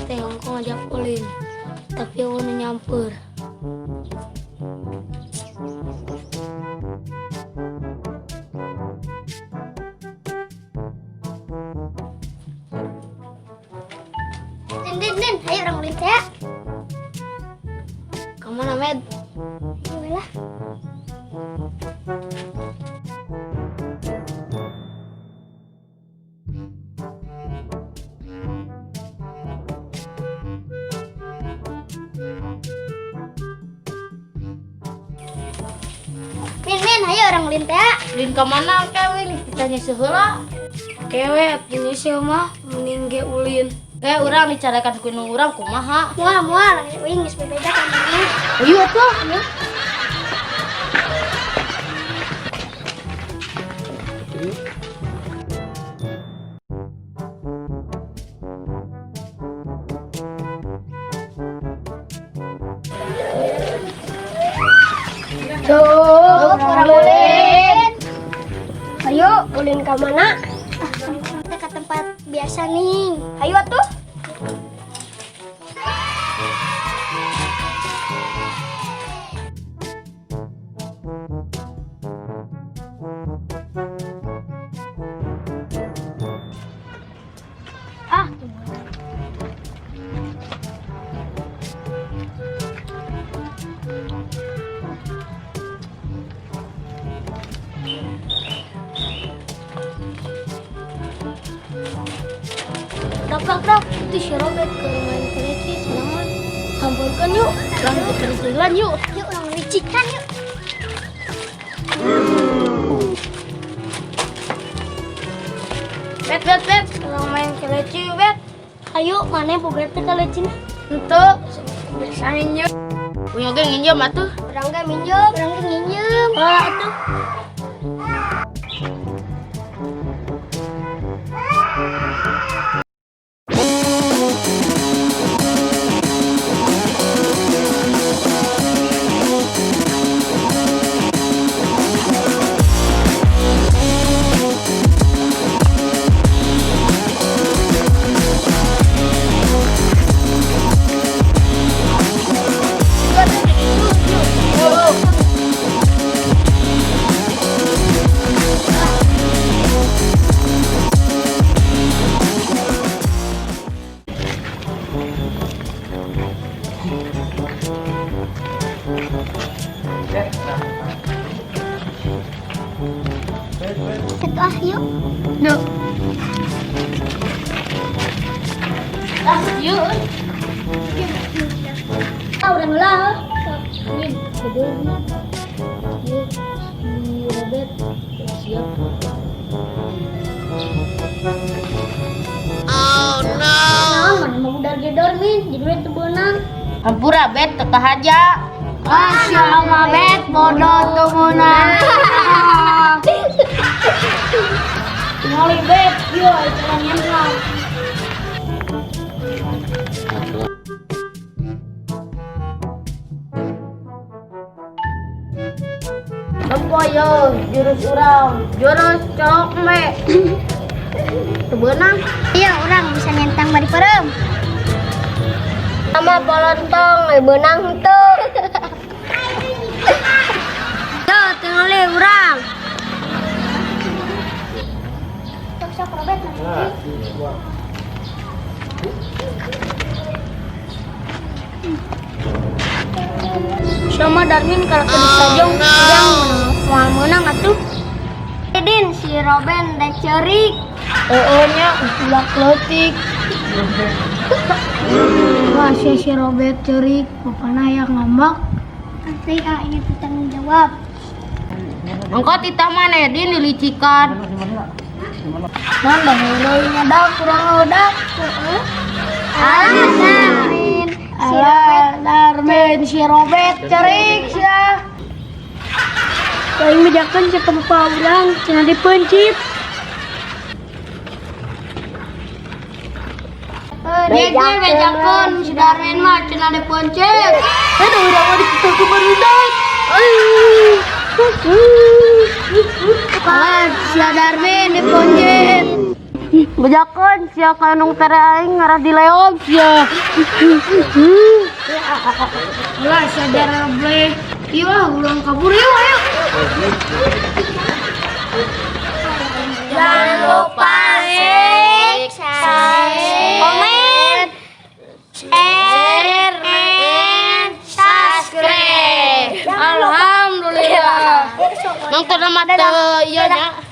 teh ongkoh ngajak ulin. Tapi euweuh nu nyamper. Din, din, din, ayo urang ulin teh. Ka mana, Med? Ayo lah. Min, min, ayo urang ulin teh. Ulin ka mana kewe kita nyeuseut heula. Kewe atuh nyeuseut mah mending ge ulin. Kayak urang dicarekan ku indung urang kumaha? Moal, moal, uing geus bebeda ka mana. Ayo atuh. Tuh, urang ulin. Ayo, ulin ka mana? Ah, kita ke tempat biasa nih. Ayo atuh. Ah, Dak dak dak, itu si Robert ke main keleci sorangan. Sampeurkeun yuk, urang diterus-terusan yuk. Yuk urang licikan yuk. Bet bet bet, urang main keleci bet. Ayo, mana boga teh kelecina? Henteu, Biasa minjem. punya ge nginjem atuh. Urang ge minjem, urang ge nginjem. Wah, atuh. Itu ah, yuk. Yuk. Ah, yuk. Ah, urang lah. Min, gede nih. Yuk, si Robert siap. Naon mana mau udar gedor min, jadi we teu beunang. Hampura bet teu kahaja. Ah, siapa bet bodoh teu meunang. Tinggali bet, yuk jalan nyentang. Tempo yo jurus urang, jurus cokme. Teu beunang. Iya, urang bisa nyentang bari peureum. Sama polontong, beunang henteu. Tuh, tinggali urang. Sok sok Robert nanti. Sama Darmin kalau ke sajong, urang moal meunang atuh. Din, si Roben da ceurik. Heeh nya ulah leutik. Wah, si si Robert ceurik, bapana yang ngambek. Nanti ah ini tuh tanggung jawab. Engko titah mana ya din dilicikan. Non baheuleuy nya dak kurang udak. Alah, Darmin. Si Alah, Darmin si Robert ceurik sia. Aing bejakeun cek ka bapa urang, cenah dipeuncit. Dia ge bejakeun si Darmin mah cenah dipeuncit. Aduh, urang mah dipukul ku barudak. Ah, si Darmin dipeuncit. Bejakeun sia ka nu tere aing ngarah dileog sia. Lah, sadar boleh. Iya, ulang kabur yuk, ayo. Jangan lupa like, komen, share, and subscribe. Alhamdulillah. Nonton mah teu ieu nya.